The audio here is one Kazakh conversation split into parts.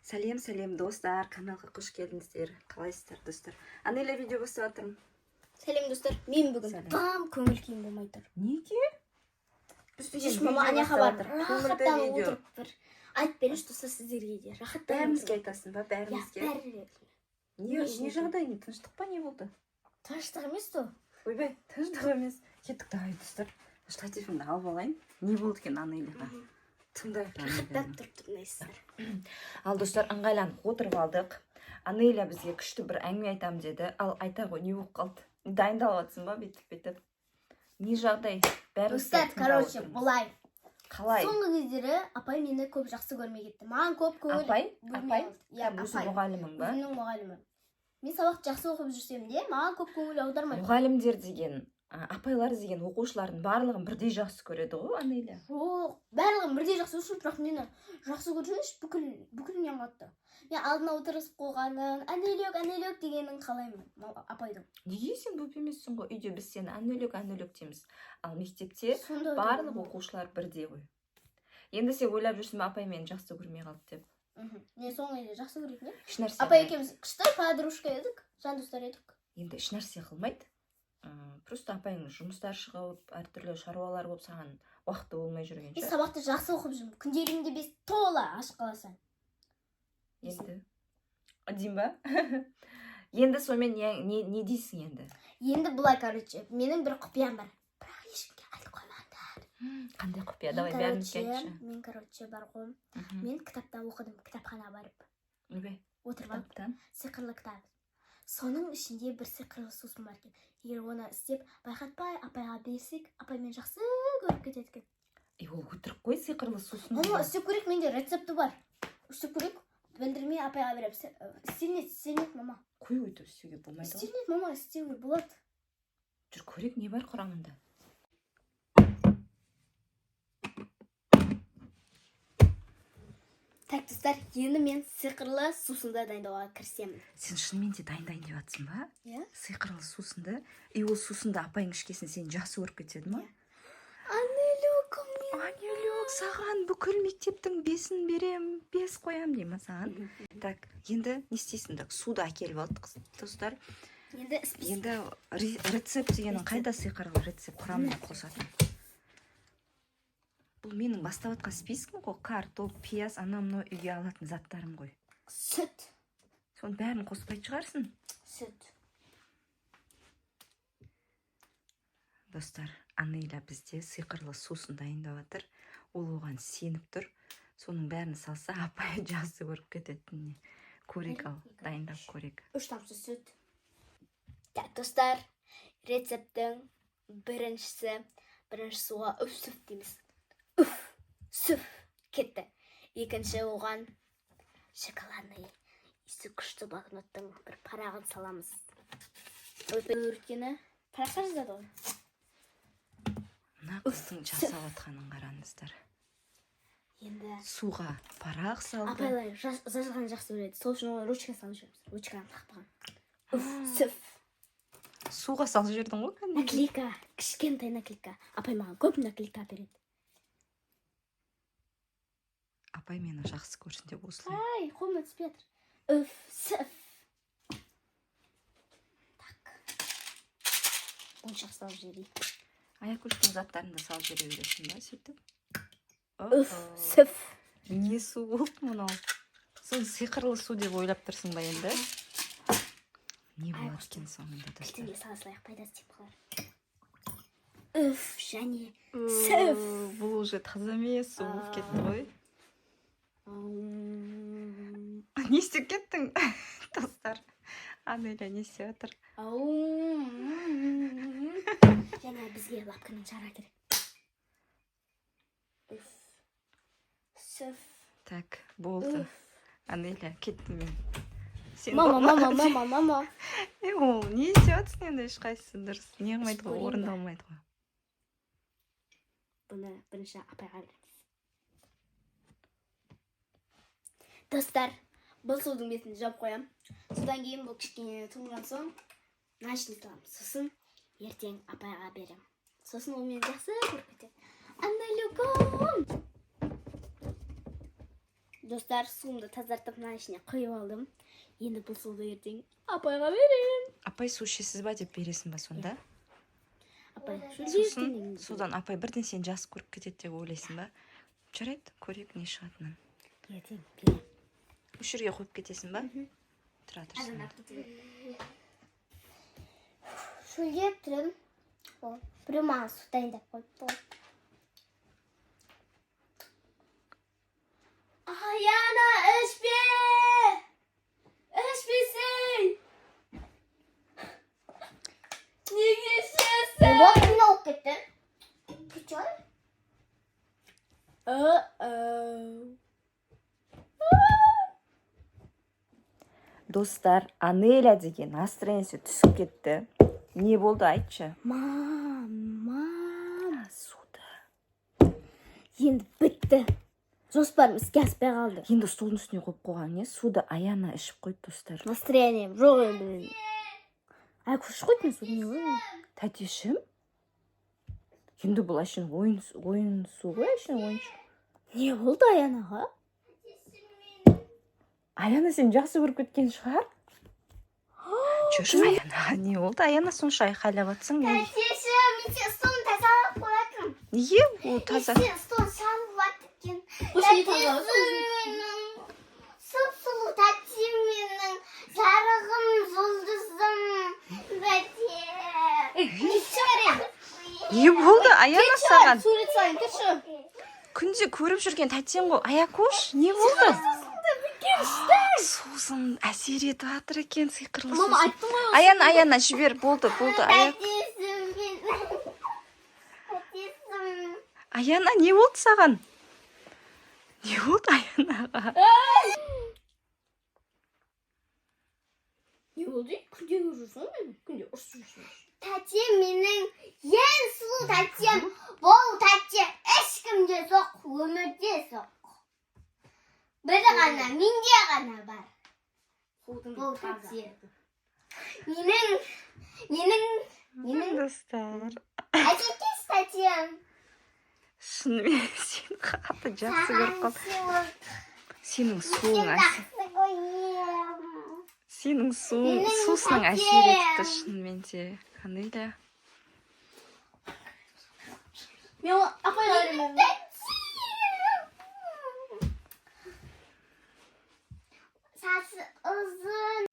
Сәлем, сәлем, достар! Каналға қош келдіңіздер. Қалайсыздар, достар? Анеля, видео бастап жатырмын. Сәлем, достар! Мен бүгін Сәлем. Там көңіл күйім болмай тұр. Неге? Біз Кеше мама ана жаққа барып, рахаттанып видео. отырып, бір айтып беріңізші, достар, сіздерге де рахаттанып Бәрімізге отырып. айтасың ба? Иә. Бәрімізге. Бәрі. Не, Не не үшін? жағдай? Не тыныштық па, не болды? Тыныштық емес то. Ойбай, тыныштық емес. Кеттік, давай, достар. Штативімді алып алайын. Не болды екен Анеляға? Тыңдайық Рахаттанып Анеляны. тұрып тыңдайсыздар. Ал, достар, ыңғайланып отырып алдық. Анеля бізге күшті бір әңгіме айтамын деді. Ал айта ғой, не болып қалды? Дайындалып жатсың ба бүйтіп бүйтіп? Не жағдай? Бәріміз Достар, тыңдап короче, отырмыз. былай. Қалай? Соңғы кездері апай мені көп жақсы көрмей кетті. Маған көп көңіл Апай? бөлмей Апай? қалды. Иә, Өзі апай. мұғалімің ба? Өзімнің мұғалімім. Мен сабақты жақсы оқып жүрсем де, маған көп көңіл аудармайды. Мұғалімдер деген, апайлар деген оқушылардың барлығын бірдей жақсы көреді ғой, Анеля. Жоқ, барлығын бірдей жақсы көрсін, бірақ мені жақсы көрсеңізші, бүкілінен қатты. Мен алдына отырғызып қойғанын, «Анелек, Анелек» дегенін қалаймын апайдың. Неге? Сен бөпе емессің ғой. Үйде біз сені «Анелек, Анелек» дейміз. Ал мектепте Сонда да барлық оқушылар бірдей ғой. Енді сен ойлап жүрсің ба, апай мені жақсы көрмей қалды деп? Мхм. Мен соңғы кезде жақсы көретін едім. Ешнәрсе Апай қылмайды. екеуміз күшті подружка едік, жан достар едік. Енді ешнәрсе қылмайды. Просто апайың жұмыстар шығып, әртүрлі шаруалар болып, саған уақыты болмай жүрген Мен шығар. сабақты жақсы оқып жүрмін. Күнделігімде 5 тола, аш қаласаң. Енді деймін ба? Енді сонымен не дейсің енді? Енді былай, короче, менің бір құпиям бар. Бірақ ешкімге айтып қоймаңдар. Қандай құпия? Мен, Давай, бәрімізге короче, айтшы. мен, короче, бар ғой. Мен кітаптан оқыдым, кітапханаға барып. Ойбай, Отырып алып, кітаптан. сиқырлы кітап. Соның ішінде бір сиқырлы сусын бар екен. Егер оны істеп, байқатпай апайға берсек, апай мені жақсы көріп кетеді екен. Е, ол өтірік қой, сиқырлы сусын Оны деген. істеп көрейік, менде рецепті бар. Істеп көрейік, білдірмей апайға беремін. Істелінеді, істелінеді, мама. Қой, өйтіп істеуге болмайды ғой. Істелінеді, мама, істеуге болады. Жүр, көрейік, не бар құрамында. Так, достар, енді мен сиқырлы сусынды дайындауға кірісемін. Сен шынымен де дайындайын деп жатсың ба? Иә. Сиқырлы сусынды? И ол сусынды апайың ішкесін сені жақсы көріп кетеді ма? Анелек, мне. «Анелек, саған бүкіл мектептің 5-ін берем, 5 қоям», — дей ма саған? Так, енді не істейсің? Так, суды әкеліп алдық, достар. Енді список. Енді рецепт дегенің қайда, сиқырлы рецепт құрамына қосатын? Бұл менің бастап жатқан спискім ғой: картоп, пияз, анау мынау үйге алатын заттарым ғой. Сүт. Соның бәрін қоспайтын шығарсың. Сүт. Достар, Анеля бізде сиқырлы сусын дайындап жатыр. Ол оған сеніп тұр, соның бәрін салса, апай жақсы көріп кететініне. Көрейік, ал Бір, екі, дайындап үш. көрейік. 3 тамшы сүт. Так, достар, рецепттің біріншісі: бірінші суға үф сүф дейміз. Үф сүф, кетті. Екінші, оған шоколадный иісі күшті блокноттың бір парағын саламыз. Өйткені параққа жазады ғой. Мына қыздың жасап жатқанын қараңыздар. Енді Суға парақ салды. Апайлар жазғанды жақсы көреді, сол үшін оған ручка салып жүреміз, ручканы тақпаған. Үф сүф. Суға салып жібердің ғой кәдімгідей. Наклейка, кішкентай наклейка. Апай маған көп наклейка береді. Апай мені жақсы көрсін деп осылай. Ай, қолыма түспей жатыр. Үф сүф. Так, моншақ салып жіберейік. Аякөштің заттарын да салып жібере бересің ба сөйтіп? Үф сүф. Не су болды мынау? Соны сиқырлы су деп ойлап тұрсың ба? Енді не Ай, болады екен соңында, достар? Кілтіңге сала салайық, пайдасы тиіп қалар. Үф және сүф. Бұл уже таза емес су болып кетті ғой. Не істеп кеттің? Достар, Анеля не істеп жатыр? Және бізге лапканың шара керек. Үф сүф. Так, болды. Үф. Анеля, кеттім мен. Сен Мама, мама, мама, мама. Е, ол не істеп жатырсың енді? Ешқайсысы дұрыс не қылмайды Ішіп ғой, көрейін ба? орындалмайды ғой. Бұны бірінші апайға береміз. Достар, бұл судың бетін жауып қоямын. Содан кейін бұл кішкене тоңған соң, мына ішіне саламын. Сосын ертең апайға беремін. Сосын ол мені жақсы көріп кетеді. Анелюком. Достар, суымды тазартып, мына ішіне құйып алдым. Енді бұл суды ертең апайға беремін. Апай, су ішесіз ба деп бересің ба сонда? Апай, Сосын содан апай бірден сені жақсы көріп кетеді деп ойлайсың ба? Жарайды, көрейік не шығатынын. Ертең беремін. Осы жерге қойып кетесің ба? Тұра тұрсын. Шөлдеп тұрмын. О, біреу маған су дайындап қойыпты ғой. Аяна, ішпе! Ішпесей! Неге ішесің? Не болды, не болып кетті? Че? О-оу. Достар, Анеля деген настроениесі түсіп кетті. Не болды, айтшы. Мам, мам. Суды. Енді бітті. Жоспарым іске аспай қалды. Енді столдың үстіне қойып қойған не? Суды Аяна ішіп қойды, достар. Настроением жоқ енді менің. Ай, көрші қойды мен суды не ғой? Тәтешім, енді бұл әшейін ойын су ғой, әшейін ойыншық. Не болды Аянаға? Аяна сені жақсы көріп кеткен шығар. Жүрші, Аяна, не болды? Аяна, сонша айқайлап жатсың не? Тәтешім, мен сен столын тазалап қоятын. Неге ол таза? Сен стол шаңып жатыр екен. Осы не Тәтешім тазалап? менің, сұп-сұлу тәтем менің, жарығым, жұлдызым, тәте. Не болды, Аяна, саған? Сурет салайын, тұршы. Күнде көріп жүрген тәтең ғой, Аякош. Не болды? Сусын әсер етіп жатыр екен, сиқырлы Мама, сусын. айттым ғой. Аяна, Аяна, жібер, болды, болды. Тәтешім менің, тәтешім. Аяна, не болды саған? Не болды Аянаға? Не болды? Күнде көріп жүрсің ғой мені. Күнде ұрысып жүрсің. Тәтем менің ең сұлу тәтем. Бұл тәте ешкімде жоқ, өмірде жоқ. Бір ғана, менде ғана бар. Бұл тәте. Менің Достар, әжекеш тәтем. шынымен сені қатты жақсы көріп Саған қалды. сыйлық. Сенің суың Сен әсер жақсы көрем. Сенің суың, Менің сусының әсер етті тәтем. шынымен де, Анеля. Мен оны апайға беремін. Тәтем. Шашы ұзын.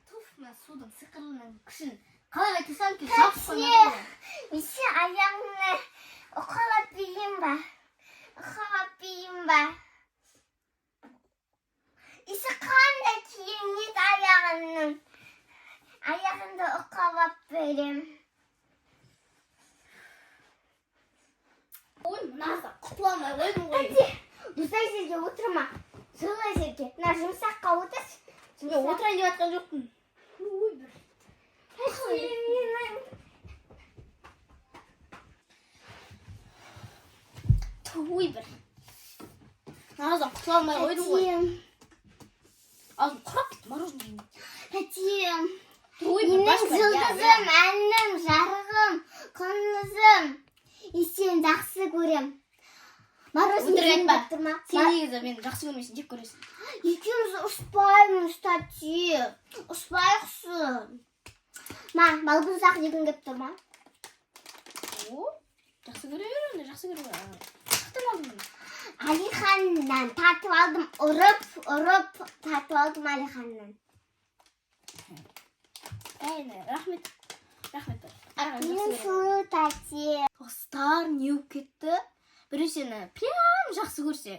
Туф, мына судың сиқырының күшін қалай айтсам екен? Тәте, мен сен аяғыңды уқалап берейін ба? Уқалап берейін ба? Иісі қандай керемет аяғыңның. Аяғыңды уқалап берем. Ой, мына құтыла алмай қойдым ғой. Тәте, бұздай жерге отырма. Жылы жерге. Мына жұмсаққа отыршы. Мен отырайын деп жатқан жоқпын. Ой, бір. Тәте, менің. Ой, бір. Мынадан құтыла алмай қойдым ғой. Тәтем, Аузым құрап кетті мороженое. тәтем. Ой, бір Менің башпа. жұлдызым, әнім, жарығым, құндызым. Мен сені жақсы көрем. Мороженое Өтірік жегің айтпа. келіп тұр ма? Сен негізі мені жақсы көрмейсің, жек көресің. Екеуміз ұрыспаймыз, тәте. Ұрыспайықшы. Ма, балмұздақ жегің келіп тұр ма? О, жақсы көре бер онда, жақсы көре бер. Қаяқтан алдың бұны? Алиханнан тартып алдым, ұрып, ұрып тартып алдым Алиханнан. Әй, рахмет. Рахмет. Ары қарай Менің жақсы көремін. сұлу тәте. Достар, не болып кетті? Біреу сені прям жақсы көрсе,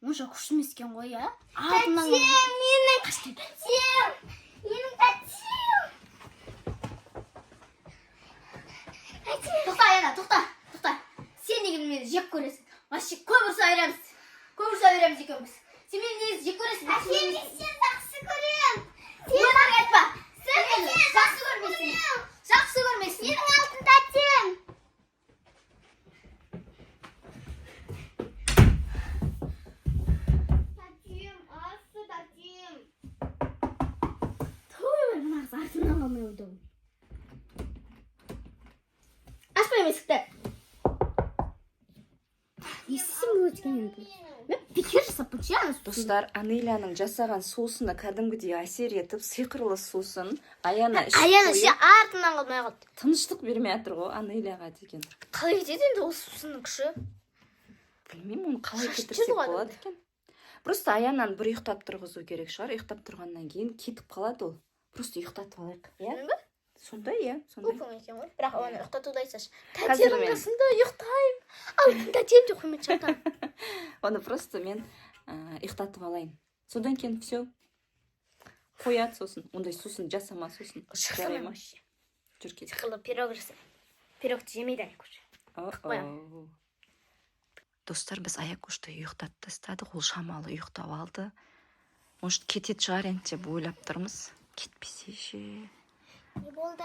онша күшті емес екен ғой, иә? Артынан Тәте, менің тәтем. Менің тәтем. Тәте. Тоқта, Аяна, тоқта, тоқта. Сен неге мені жек көресің? Вообще көп ұрыса береміз. Көп ұрыса береміз екеуміз. Сен мені негізі жек көресің. Тәте, мен сені жақсы көрем. Өтірік айтпа. Сен мені жақсы көрмейсің. Жақсы көрмейсің. Менің алтын тәтем. Тәтем, асты тәтем. Той, мына қыз артымнан қалмай қойды ғой. Ашпаймын есікті. Не істесем болады екен енді? ше ана сусын. Достар, Анеляның жасаған сусыны кәдімгідей әсер етіп, сиқырлы сусын Аяна ішіп Аяна ше, қойып, артынан қалмай қалды. Тыныштық бермей жатыр ғой Анеляға деген. Қалай кетеді енді ол сусынның күші? Білмеймін, оны қалай Шашып кетірсек жүрді ғой болады адамды. екен. Просто Аянаны бір ұйықтап тұрғызу керек шығар. Ұйықтап тұрғаннан кейін кетіп қалады ол. Просто ұйықтатып алайық, иә? Білмеймін ба? Сондай, иә, сондай. Оп оңай екен ғой, бірақ оны ұйықтатуды айтсашы. Қазір Тәтенің мен- қасында ұйықтаймын, ал тәтем деп қоймай жатамын. Оны просто мен ұйықтатып алайын, содан кейін все, қояды. Сосын ондай сусын жасама сосын, жарай ма? Жүр, кет. Сиқырлы пирог жаса. Пирогты жемейді Аякош. О-о. Достар, біз Аякошты ұйықтатып тастадық. Ол шамалы ұйықтап алды. Может, кететін шығар енді деп ойлап тұрмыз. Кетпесе ше? Не болды?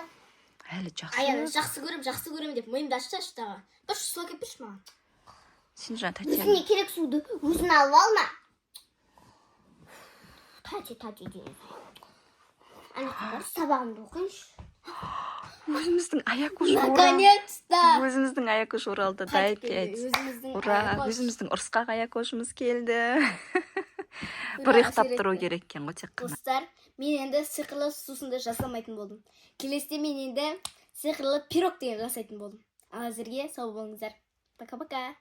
Әлі жақсы. Аяны жақсы көрем, жақсы көрем деп миымды ашты тағы. Бір су әкеліп берші маған. Сен жаңа Татьяна Өзіне керек суды өзің алып алма. Тәте, тәте деген. Ана жаққа бар, сабағымды оқиыншы. Өзіміздің Аякош оралды. Наконец-то! Өзіміздің Аякош оралды. Дай пять! Өзіміздің Ура! Аякош. Өзіміздің ұрысқақ Аякошымыз келді. Бір ұйықтап тұру керек екен ғой тек қана. Достар, мен енді сиқырлы сусынды жасамайтын болдым. Келесіде мен енді сиқырлы пирог деген жасайтын болдым. Ал әзірге сау болыңыздар. Пока пока.